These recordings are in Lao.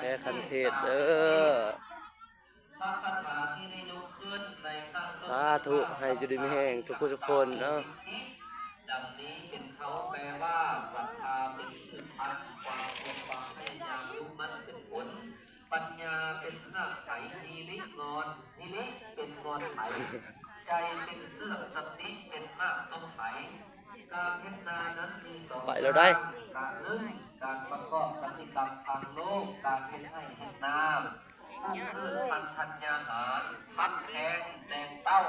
ແປຄັນເທດເດີ. ສາທຸ ໃຫ້ຢູ່ດີມີແຮງທຸກຜູ້ທຸກຄົນເນາະ. ດັ່ງນີ້ເປັນເຂົາແປວ່າ ສັດທາເປັນພືດພັນ ຄວາມພຽນຄວາມພະຍາຍາມ ມຸມໝັ້ນເປັນຜົນ ປັນຍາເປັນຮາກໄຖ ຮີລິງອນ ຮີລິເປັນງອນໄຖ ໃຈເປັນເຊືອກ ສະຕິເປັນຮາກສົມໄພ. ການເຮັດນານັ້ນມີສອງ ໄປແລ້ວໄດ໋ ການ ໜຶ່ງ ການປະກອບກະສິກຳທາງໂລກ ການເຮັດໄຮ່ເຮັດນາ ປູກພືດພັນທັນຍາຫານ ໝາກແຄງ ແຕງເຕົ້າ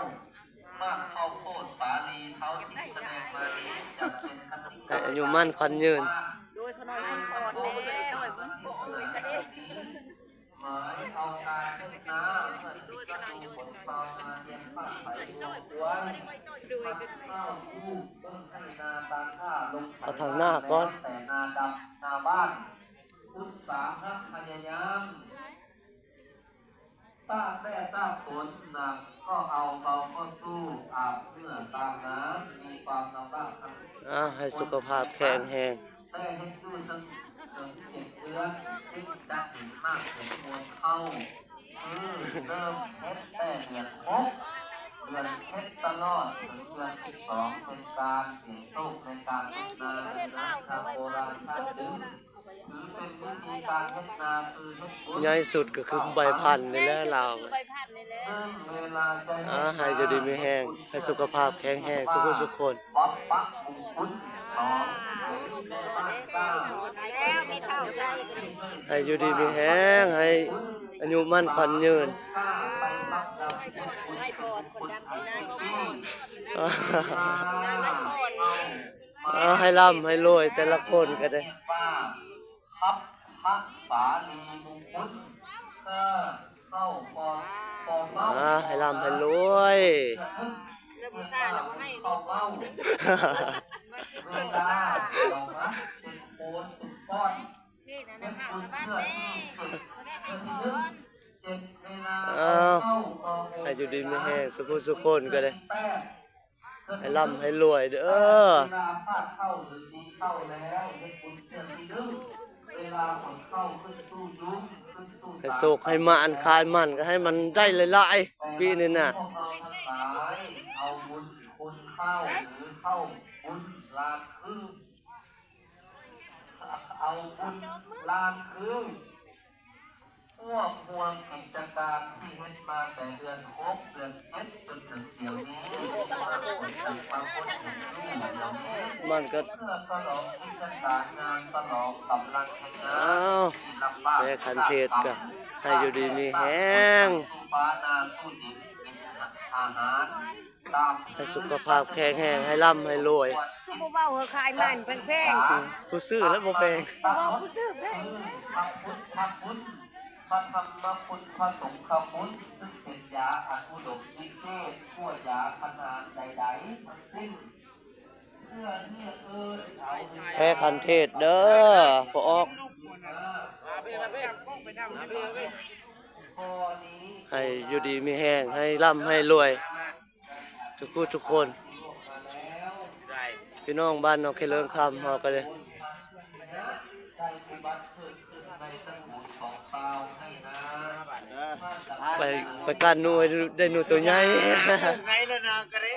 ໝາກເຂົ້າໂພດສາລີ ເຂົາຈຶ່ງສະແດງມານີ້ ຈະເປັນກະສິກຳ ໃຫ້ອາຍຸໝັ້ນຂວັນຍືນ. ໂດຍ ຂະນ້ອຍເພິ່ນຂອນແດ່ ໜ້ອຍເພິ່ນໂອ້ຍກະເດ້ ໝາຍເອົາການເຮັດນາ ເມື່ອເຖິງລະດູຝົນເຂົ້າມາຮຽນພາກໄປໂຕຄວາຍ ພັດເຂົ້າປູກເບິ່ງໄຮ່ນາຕາຂ້າລົງໄຖ ເອົາທາງໜ້າກ່ອນ ແຕ່ນາດຳນາບ້ານ ອຸດສາຫະພະຍາຍາມ ຕາກແດດຕາກຝົນໜັກ ກໍເອົາເບົາກໍສູ້ ອາບເຫື່ອຕາມນ້ຳ ມີຄວາມລຳບາກທັງ ອ່າ ໃຫ້ສຸຂະພາບແຂງແຮງ ແຕ່ເຮັດຢູ່ເຖິງເຈັດເດືອນ ຈຶ່ງຈະເຫັນໝາກເຫັນຜົນເຂົ້າ ຄືເລີ່ມເຮັດແຕ່ເດືອນຫົກ ເດືອນເຈັດຕະຫຼອດເຖິງເດືອນສິບສອງ ເປັນການເສຍໂຊກໃນການເຮັດນາ ດັ່ງນັ້ນ ທາງໂບລານທ່ານຈຶ່ງຖືເປັນວິທີການເຮັດນາ ຄືເຮັດບຸນ ໃຫຍ່ສຸດກໍຄືໃບພັນນີ້ແຫຼະລາວ ໃບພັນນີ້ແຫຼະ ອ່າ ໃຫ້ຢູ່ດີມີແຮງ ໃຫ້ສຸຂະພາບແຂງແຮງ ສຸຂະສຸຂະຄົນ ໃຫ້ຢູ່ດີມີແຮງ ໃຫ້ອາຍຸໝັ້ນຂວັນຍືນ. ໃຫ້ລຳໃຫ້ລວຍແຕ່ລະຄົນກໍໄດ້ ອ່າ ໃຫ້ລ່ຳໃຫ້ລວຍ ແລ້ວບູຊາແລ້ວໃຫ້ລົດ ເທດອັນນັ້ນພະສະບັດແດ່ ບໍ່ໄດ້ໃຫ້ພອນ ອ້າວ ໃຫ້ຢູ່ດີມີແຮງ ສຸຂູສຸຄົນກໍໄດ້ ໃຫ້ລ່ຳໃຫ້ລວຍເດີ ໃຫ້ໂຊກໃຫ້ໝານ ຂາຍມັນກໍໃຫ້ມັນໄດ້ຫຼາຍໆ ປີນີ້ນະ ເອົາບຸນຄຸນເຂົ້າ ຫຼື ເຂົ້າບຸນລ້ານຄື ເອົາບຸນລ້ານຄື ຮວບຮວມກິດຈະການທີ່ເຮັດມາແຕ່ເດືອນຫົກ ເດືອນເຈັດ ຈົນເຖິງດຽວນີ້ ມັນກໍ ເພື່ອສະຫຼອງເທດສະການງານສະຫຼອງກຳລັງແຮງງານ ອ້າວ ທີ່ລຳບາກ ແມ່ຂັນເທດກໍໃຫ້ຢູ່ດີມີແຮງ ສູ້ຟ້ານາສູ້ດິນ ກິນອາຫານ ໃຫ້ສຸຂະພາບແຂງແຮງ ໃຫ້ລ່ຳໃຫ້ລວຍ ຄືບໍ່ເວົ້າເຮີ ຂາຍມັນແພງໆ ຜູ້ຊື້ແລ້ວບໍ່ແພງ ເວົ້າຜູ້ຊື້ແພງ ພະພຸດທະຄຸນ ພະທຳມະຄຸນ ພະສົງຄະຄຸນ ຊຶ່ງເປັນຢາອັນອຸດົມວິເສດ ກວ່າຢາຂະໜາດໃດໆທັງສິ້ນ ແພຂັນເທດເດີ ບໍ່ອອກ ໃຫ້ຢູ່ດີມີແຮງ ໃຫ້ລ່ຳໃຫ້ລວຍ ທຸກຜູ້ທຸກຄົນ ພີ່ນ້ອງບ້ານໜອງເຄເລີງຄຳເຮົາກໍໄດ້ ໄປ ໄປກ້ານໜູໃຫ້ໄດ້ໜູໂຕໃຫຍ່ ໄງແລ້ວນາງກໍໄດ້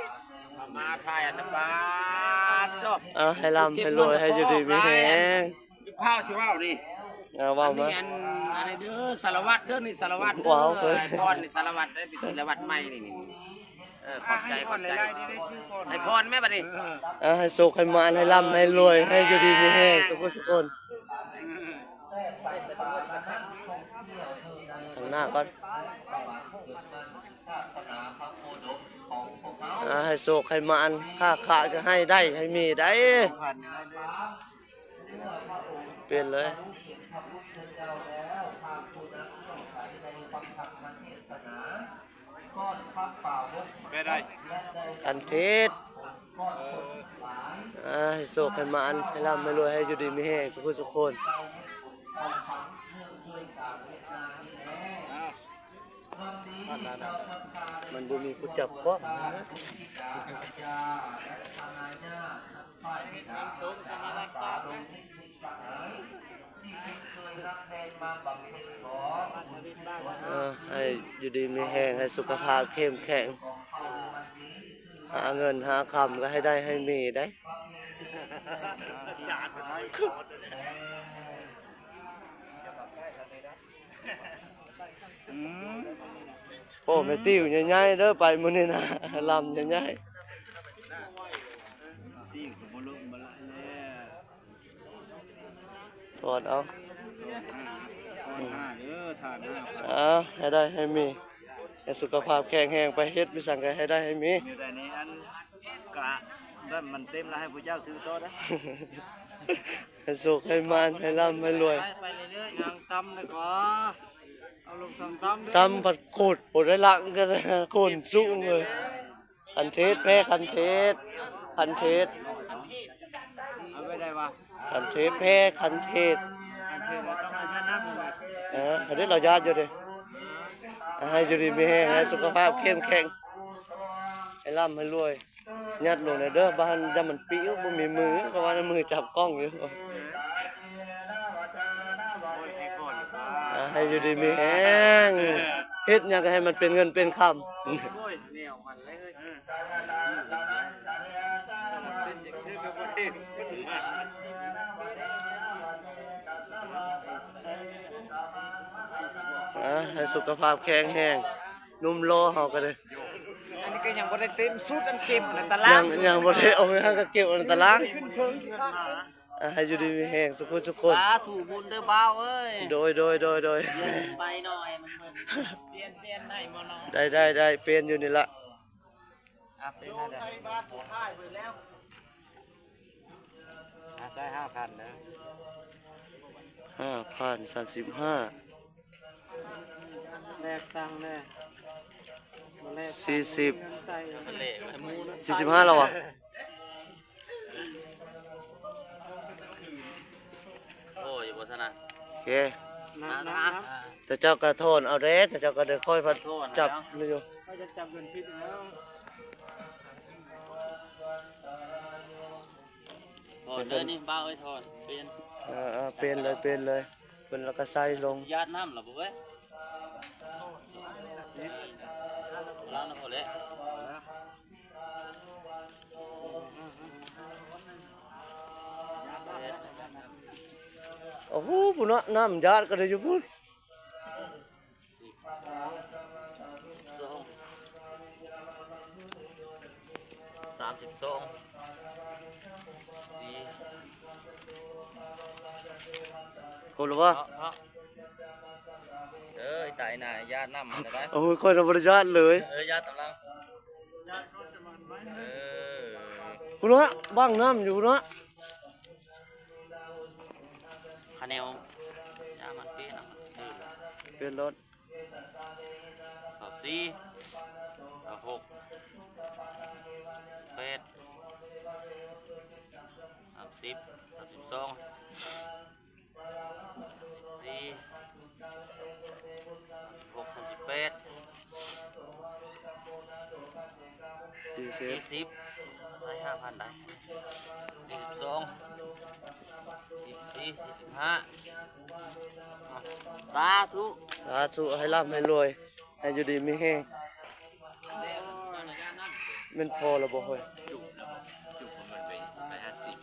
ມາຖ່າຍອັນນະປາດເນາະ ເອົາໃຫ້ລ່ຳໃຫ້ລວຍ ໃຫ້ຢູ່ດີມີແຮງ ພາວຊິເວົ້ານີ້ ເອົາເວົ້າມາ ອັນນີ້ອັນ ອັນນີ້ເດີ ສາລະວັດເດີ ນີ້ສາລະວັດເດີ ເວົ້າເອີຍ ໄອ້ພອນນີ້ສາລະວັດເດີ ເປັນສາລະວັດໃໝ່ນີ້ ນີ້ ເອີ ຂອບໃຈ ຂອບໃຈ ໃຫ້ພອນແມ່ບັດນີ້ ເອີ ໃຫ້ໂຊກໃຫ້ໝານ ໃຫ້ລ່ຳໃຫ້ລວຍ ໃຫ້ຢູ່ດີມີແຮງ ສຸຂູສຸຄົນ ທາງໜ້າກ່ອນ ອ່າ ໃຫ້ໂຊກໃຫ້ໝານ ຄ້າຂາຍກໍໃຫ້ໄດ້ ໃຫ້ມີໄດ້ ປ່ຽນເລີຍ ໄປໄດ້ ຄັນເທດ ອ່າ ໃຫ້ໂຊກໃຫ້ໝານ ໃຫ້ລ່ຳໃຫ້ລວຍ ໃຫ້ຢູ່ດີມີແຮງ ສຸຂູສຸຄົນ. ມັນບໍ່ມີຜູ້ຈັບກ້ອງນະ. ເອີ ໃຫ້ຢູ່ດີມີແຮງ ໃຫ້ສຸຂະພາບເຂັ້ມແຂງ ຫາເງິນຫາຄຳກໍໃຫ້ໄດ້ໃຫ້ມີໄດ໋. ອືມ ໂອ້ ແມ່ຕິວໃຫຍ່ໆເດີ ໄປມື້ນີ້ນະ ລຳໃຫຍ່ໆ ຕິວກໍບໍ່ລົງບໍ່ຫຼາຍແລ້ວ. ຖອດເອົາ ເອີ ເອົາ ໃຫ້ໄດ້ໃຫ້ມີ ໃຫ້ສຸຂະພາບແຂງແຮງ ໄປເຮັດມີຫຍັງກໍໃຫ້ໄດ້ໃຫ້ມີ ຢູ່ໃນນີ້ ອັນກະແບບມັນເຕັມແລ້ວ ໃຫ້ຜູ້ເຈົ້າຖືຕໍ່ເດີ ໃຫ້ໂຊກໃຫ້ໝານ ໃຫ້ລ່ຳໃຫ້ລວຍ ໄປເລື້ອຍໆ ຫາງຕຳແລ້ວກໍເອົາລົງຕຳໆ ເດີ ຕຳຜັດໂຄດບໍ່ໄດ້ລະ ມັນກໍໂຄນສູງເລີຍ. ຄັນເທດແພ້ຄັນເທດ ຄັນເທດ ເອົາໄວ້ໄດ້ວະ ຄັນເທດແພ້ຄັນເທດ ຄັນເທດແລ້ວຕ້ອງໃຫ້ທານນ້ຳ ເອີ ຄັນເທດລາວຢາດຢູ່ເດ້ ໃຫ້ຢູ່ດີມີແຮງ ໃຫ້ສຸຂະພາບເຂັ້ມແຂງ ໃຫ້ລ່ຳໃຫ້ລວຍ ຍັດລົງແດ່ເດີ ບ້ານຢ່າມັນປິວ ບໍ່ມີມື ເພາະວ່າໃນມືຈັບກ້ອງຢູ່. ອ່າ ໃຫ້ຢູ່ດີມີແຮງ ເຮັດຫຍັງກໍໃຫ້ມັນເປັນເງິນເປັນຄຳ ໂອ້ຍ ແນວມັນເລີຍ ເອີ ອ່າ ໃຫ້ສຸຂະພາບແຂງແຮງ ໜຸ່ມຫຼໍ່ເຮົາກໍໄດ້ ອັນນີ້ກໍຍັງບໍ່ໄດ້ເຕັມຊຸດ ອັນເກັບອັນຕະລາງ ຍັງ ຍັງບໍ່ໄດ້ເອົາ ຍັງກໍເກັບອັນຕະລາງ ອ່າ ໃຫ້ຢູ່ດີມີແຮງສຸກຄົນ ສາທຸບຸນເດີບ່າວເອີຍ ໂດຍ ໂດຍ ໂດຍ ໂດຍ ປ່ຽນໄປໜ້ອຍ ມັນເໝິ່ນ ປ່ຽນ ປ່ຽນໄດ້ບໍ່ນ້ອງ ໄດ້ ໄດ້ ໄດ້ ປ່ຽນຢູ່ນີ້ລະ ອ່າ ເປັນແນວໃດ ອ່າ ໃສ່ຫ້າພັນເດີ ຫ້າພັນ ສາມສິບຫ້າ ແລກຕັງແດ່ ບໍ່ແລກຕັງ ສີ່ສິບ ເງິນໃສ່ ສີ່ສິບຫ້າແລ້ວຫວາ ໂອ້ຍ ບໍ່ຊະນະ ໂອເຄ ນະ ນະ ນະ ແຕ່ເຈົ້າກໍຖອນເອົາເດ້ ແຕ່ເຈົ້າກໍໄດ້ ຂ້ອຍພັດຈັບຢູ່ ຂ້ອຍຈະຈັບເງິນຜິດແລ້ວ. ຖອນເດີນີ້ ບ່າວເອີຍ ຖອນ ປ່ຽນ ເອີ ເອີ ປ່ຽນເລີຍ ປ່ຽນເລີຍ ເພິ່ນລະກະໃສ່ລົງ ຢາດນ້ຳລະບໍ່ເອີຍ ເອີ ລາວນະພໍແລ້ວ ໂອ້ໂຫ ພຸ້ນເນາະ ນ້ຳຢາດກໍໄດ້ຢູ່ພຸ້ນ. ສອງ ສາມສິບສອງ ສີ່ ຄົບແລ້ວບໍ່? ເນາະ ເນາະ ເອີຍ ຕາຍໜ້າ ຢາດນ້ຳມັນໄດ້ ໂອ້ຍ ຂ້ອຍນະບໍ່ໄດ້ຢາດເລີຍ ເອີ ຢາດຕາມຫຼັງ ເອີ ພຸ້ນເນາະ ບັ້ງນ້ຳຢູ່ພຸ້ນເນາະ ຄະແນວ ຢາມັນປ່ຽນ ປ່ຽນໂລດ. ຊາວສີ່ ຊາວຫົກ ແປດ ສາມສິບ ສາມສິບສອງ ສາມສິບສີ່ ສາມສິບຫົກ ສາມສິບແປດ ສີ່ສິບ ສີ່ສິບ ໃສ່ຫ້າພັນໄດ້ ສີ່ສິບສອງ ສີ່ສິບສີ່ ສີ່ສິບຫ້າ ສາທຸ ສາທຸ ໃຫ້ລ່ຳໃຫ້ລວຍ ໃຫ້ຢູ່ດີມີແຮງ ແມ່ນພໍແລ້ວບໍ່ເຮີ້ຍ? ຈຸບແລ້ວບໍ່? ຈຸບມັນໄປ ໄປຫ້າສິບ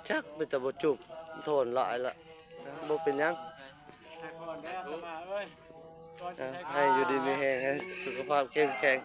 ຈັກ ເປັນຕາບໍ່ຈຸບ ຖອນຫຼາຍລະ ບໍ່ເປັນຫຍັງ ໃຫ້ຢູ່ດີມີແຮງ ໃຫ້ສຸຂະພາບເຂັ້ມແຂງ.